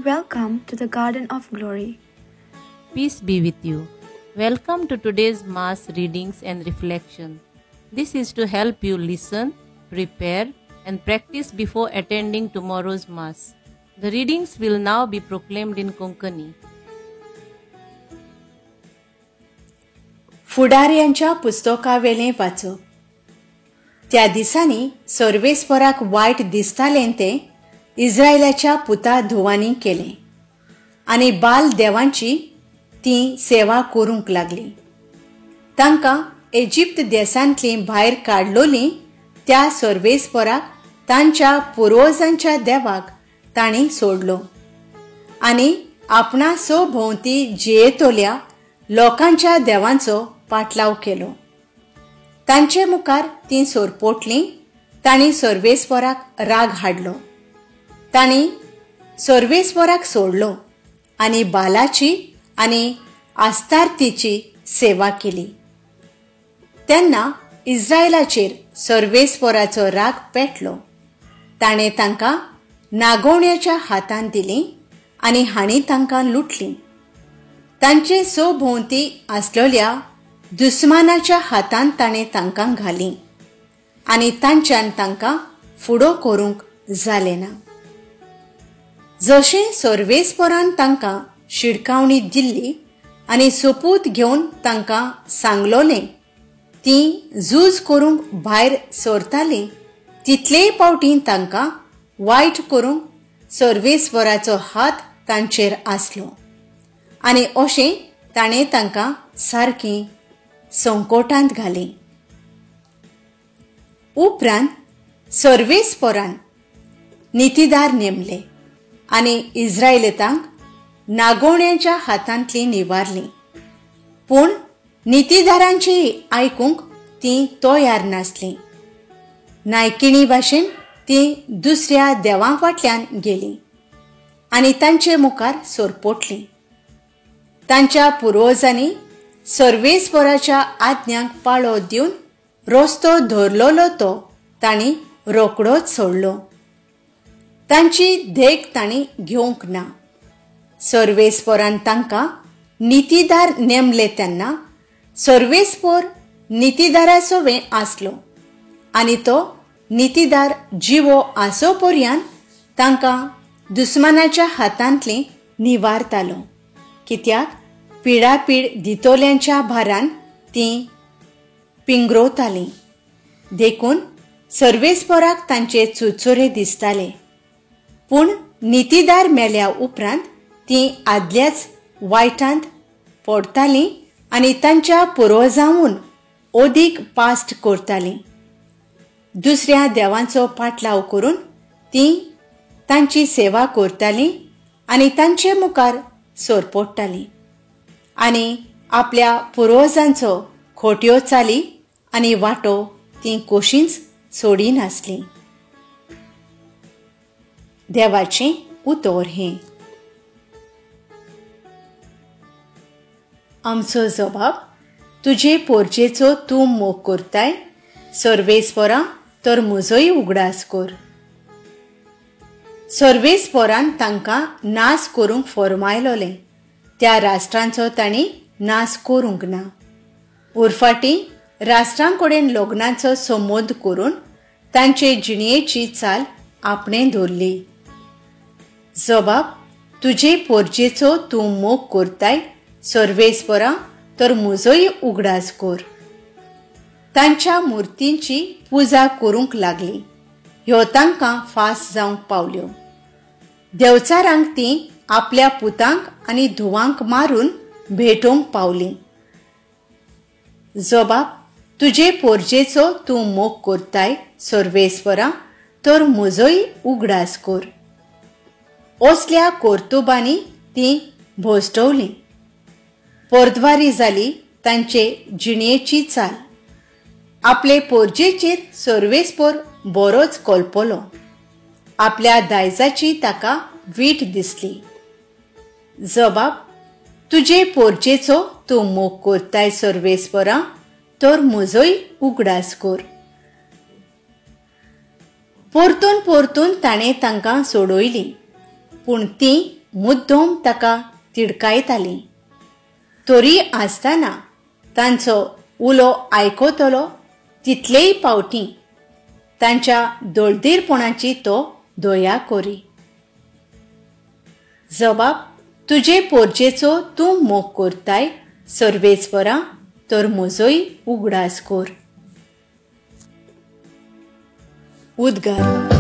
Welcome to the Garden of Glory. Peace be with you. Welcome to today's Mass readings and reflection. This is to help you listen, prepare, and practice before attending tomorrow's Mass. The readings will now be proclaimed in Konkani. फुडाऱ्यांच्या पुस्तकावेलें वाचप. त्या दिसांनी सर्वेस्पराक वायट दिसतालें तें इस्रायलाच्या पुता धुवांनी केलें आनी बाल देवांची ती सेवा करूंक लागली. तांकां इजिप्त देशांतलीं भायर काडलोलीं त्या सर्वेस्पराक तांच्या पुर्वजांच्या देवाक तांणी सोडलो आनी आपणा सो भोंवती जियेतल्या लोकांच्या देवांचो पाटलाव केलो. तांचे मुखार तीं सोरपोटलीं. तांणी सर्वेस्पराक राग हाडलो. तांणी सर्वेस्पराक सोडलो आनी बालाची आनी आस्तार्तीची सेवा केली. तेन्ना इस्रायलाचेर सर्वेस्पराचो राग पेटलो. ताणें तांकां नागोवण्याच्या हातान दिलीं आनी हांणी तांकां लुटलीं. तांचे सो भोंवती आसलेल्या दुस्मानाच्या हातान ताणें तांकां घालीं आनी तांच्यान तांकां फुडो करूंक जालें ना. जशें सर्वेस्परान तांकां शिडकावणी दिल्ली आनी सोपूत घेवन तांकां सांगलोलें, तीं झूज करूंक भायर सरतालीं तितलेय पावटी तांकां वायट करूंक सर्वेस्पराचो हात तांचेर आसलो आनी अशें ताणें तांकां सारकीं संकोटांत घालीं. उपरांत सर्वेस्परान नितीदार नेमले आनी इस्रायलितांक नागोवण्यांच्या हातांतलीं निवारलीं. पूण नितीदारांची आयकूंक तीं तयार नासलीं. नायकिणी भाशेन तीं दुसऱ्या देवां फाटल्यान गेलीं आनी तांचे मुखार सोरपोटलीं. तांच्या पुर्वजांनी सर्वेस्पराच्या आज्ञांक पाळो दिवन रस्तो धरलोलो तो तांणी रोकडोच सोडलो. तांची देख तांणी घेवंक ना. सर्वेस्परान तांकां नितीदार नेमले तेन्ना सर्वेस्पर नितीदाराचो वे आसलो आनी तो नितीदार जिवो आसो पर्यंत तांकां दुस्मानाच्या हातांतली निवारतालो. कित्याक पिडापीड दितोल्यांच्या भारान तीं पिंगरोतालीं. देखून सर्वेस्पराक तांचे चुरचुरे दिसताले. पूण नितीदार मेल्या उपरांत तीं आदल्याच वायटांत पडटालीं आनी तांच्या पुर्वजांहून अदीक पास्ट करतालीं. दुसऱ्या देवांचो पाटलाव करून तीं तांची सेवा करतालीं आनी तांचे मुखार सोरपोडटालीं आनी आपल्या पुर्वजांचो खोट्यो चाली आनी वाटो तीं कोशींच सोडिनासलीं. देवाचें उतर हें. आमचो जबाब, तुजे पोरजेचो तूं मोग करताय सर्वेस्परा, तर म्हजोय उगडास कर. सर्वेस्परान तांकां नाश करूंक फर्मायलोलें त्या राष्ट्रांचो तांणी नाश करूंक ना. उरफाटी राष्ट्रां कडेन लग्नाचो संबंद करून तांचे जिणयेची चाल आपणें धरली. जबाब, तुजे पोरजेचो तूं मोग करताय सर्वेस्परा, तर म्हजोय उगडास कर. तांच्या मुर्तींची पुजा करूंक लागली. ह्यो तांकां फास जावंक पावल्यो. देवचारांक तीं आपल्या पुतांक आनी धुवांक मारून भेटोवंक पावलीं. जबाब, तुजे पोरजेचो तूं मोग करताय सर्वेस्परा, तर म्हजोय उगडास कर. असल्या कर्तुबांनी तीं भोसटवलीं. पोरद्वारी जाली तांचे जिणयेची चाल. आपले पोरजेचेर सर्वेस्पर बरोच कोलपलो. आपल्या दायजाची ताका वीट दिसली. जबाब, तुजे पोरजेचो तूं मोग करताय सर्वेस्परा, तर म्हजोय उगडास कर. परतून परतून ताणें तांकां सोडयलीं, पूण तीं मुद्दोम ताका तिडकायतालीं. तरी आसतना तांचो उलो आयकतलो तितलेय पावटी तांच्या दळदीरपणाची तो दया करी. जबाब तुजे पोरजेचो तूं मोग करताय सर्वेस्परा, तर म्हजोय उगडास कर. उद्गार.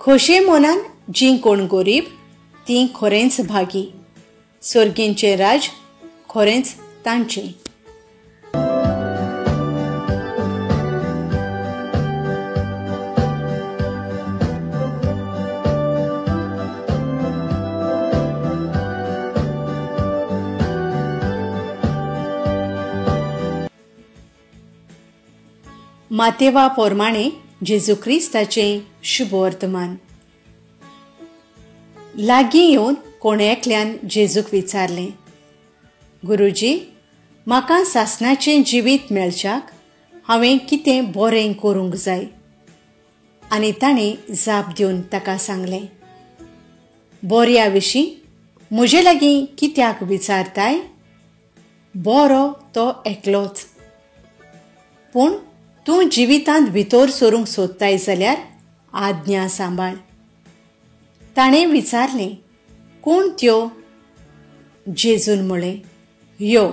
खोशे मनान जीं कोण गरीब तीं खरेंच भागी, सर्गींचें राज खरेंच तांचें. मातेवा पोरमाणे जेजू क्रिस्ताचें शुभवर्तमान. लागीं येवन कोण एकल्यान जेजूक विचारलें, गुरुजी, म्हाका सासणाचें जिवीत मेळच्याक हांवें कितें बरें करूंक जाय? आनी ताणें जाप दिवन ताका सांगलें, बऱ्या विशीं म्हजे लागीं कित्याक विचारताय? बरो तो एकलोच. पूण तूं जिवितांत भितर सरूंक सोदताय जाल्यार आज्ञा सांबाळ. ताणें विचारलें, कोण त्यो? जेजून म्हळें, यो,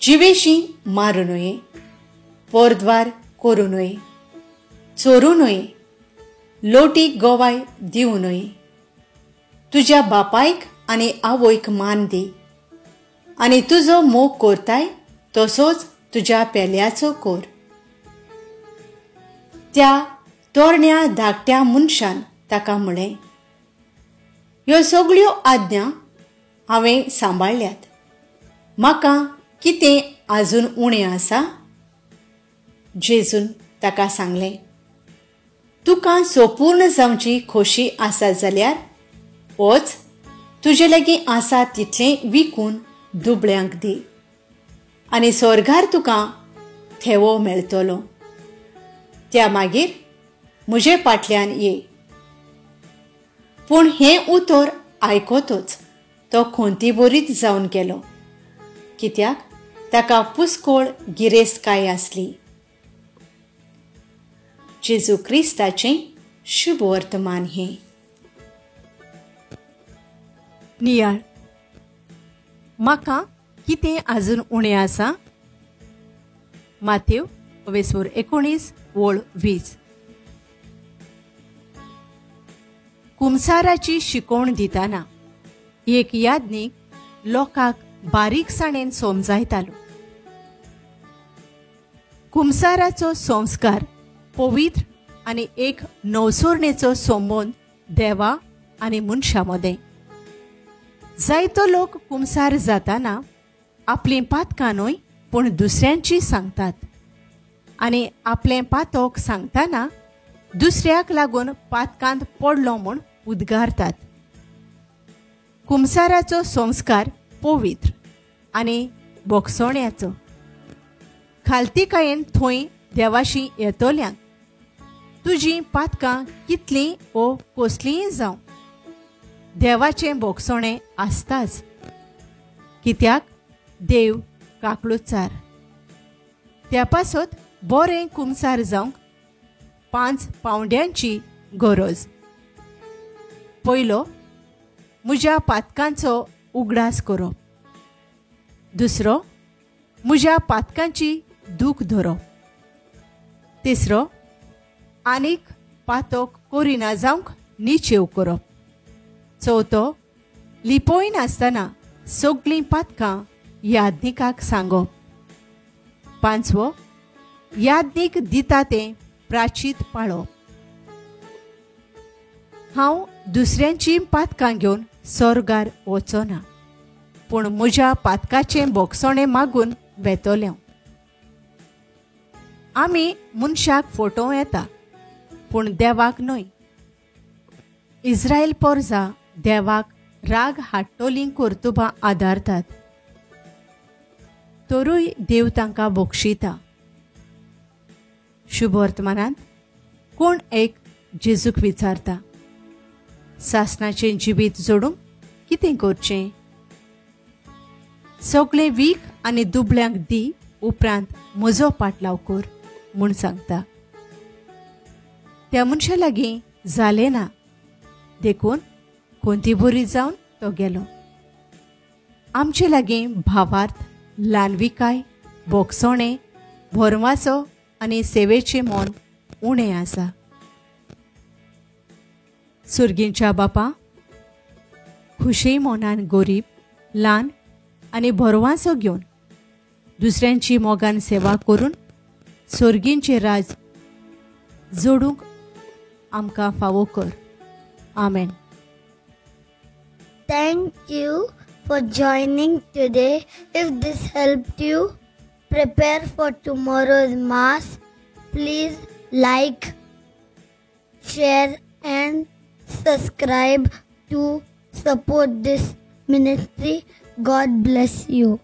जिवेशी मारूं न्हय, पोरद्वार करूं न्हय, चोरूं न्हय, लोटीक गोवाय दिवं न्हय, तुज्या बापायक आनी आवयक मान दी, आनी तुजो मोग करताय तसोच तुज्या पेल्याचो कर. त्या तरण्या धाकट्या मनशान ताका म्हळें, ह्यो सगळ्यो आज्ञा हांवें सांबाळ्ळ्यात, म्हाका कितें आजून उणें आसा? जेजून ताका सांगलें, तुका सोपूर्ण जावची खोशी आसा जाल्यार वच, तुजे लागीं आसा तितलें विकून दुबळ्यांक दी आनी स्वर्गार तुका थेवो मेळटलो. त्या मागीर म्हजे फाटल्यान ये. पूण हें उतर आयकतच तो खोंतीबरीत जावन गेलो, कित्याक ताका पुस्कोळ गिरेस्तकाय आसली. जेजू क्रिस्ताचें शुभवर्तमान हें. नियाळ. म्हाका कितें आजून उणें आसा? मातेव 19 ओळ 20. कुमसाराची शिकवण दिताना एक याज्ञीक लोकांक बारीकसाणेन समजायतालो. कुमसाराचो संस्कार पवित्र आनी एक नवसोरणेचो संबंद देवा आनी मनशा मदें. जायतो लोक कुमसार जाताना आपलीं पातकां न्हय पूण दुसऱ्यांची सांगतात आनी आपलें पातक सांगतना दुसऱ्याक लागून पातकांत पडलो म्हूण उद्गारतात. कुमसाराचो संस्कार पवित्र आनी बोगसोण्याचो. खालतीकायेन थंय देवाशी येतल्यांक तुजीं पातकां कितलीं ओ कसलींय जावं, देवाचें बोगसोणें आसताच, कित्याक देव काकळुचार. त्या पासत बरें कुमसार जावंक 5 पावंड्यांची गरज. पयलो, म्हज्या पातकांचो उगडास करप. दुसरो, म्हज्या पातकांची दूख धरप. तिसरो, आनीक पातक करिना जावंक निचेव करप. चवथो, लिपयनासतना सगळीं पातकां याज्ञिकाक सांगप. पांचवो, याज्ञीक दिता तें प्राचीत पाळप. हांव दुसऱ्यांची पातकां घेवन स्वर्गार वचना, पूण म्हज्या पातकाचें बोगसोणें मागून वेतलें. आमी मनशाक फोटोवं येता पूण देवाक न्हय. इस्रायल पोरजा देवाक राग हाडटलीं कर्तुबां आदारतात, तरूय देव तांकां बक्षिता. शुभवर्तमानांत कोण एक जेजूक विचारता, सासणाचें जिवीत जोडूंक कितें करचें? सगळें वीक आनी दुबळ्यांक दी, उपरांत म्हजो पाटलाव कर म्हूण सांगता. त्या मनशा लागीं जालें ना, देखून कोंती बरी जावन तो गेलो. आमचे लागीं भावार्थ, ल्हानविकाय, भोगसणें, भरवासो आनी सेवेचें मन उणें आसा. सुर्गींच्या बापा, खुशी मनान गरीब, ल्हान आनी भरवासो घेवन दुसऱ्यांची मोगान सेवा करून सोर्गींचें राज जोडूंक आमकां फावो कर. आमेन. Thank you for joining today. If this helped you prepare for tomorrow's Mass, please like, share and subscribe to support this ministry. God bless you.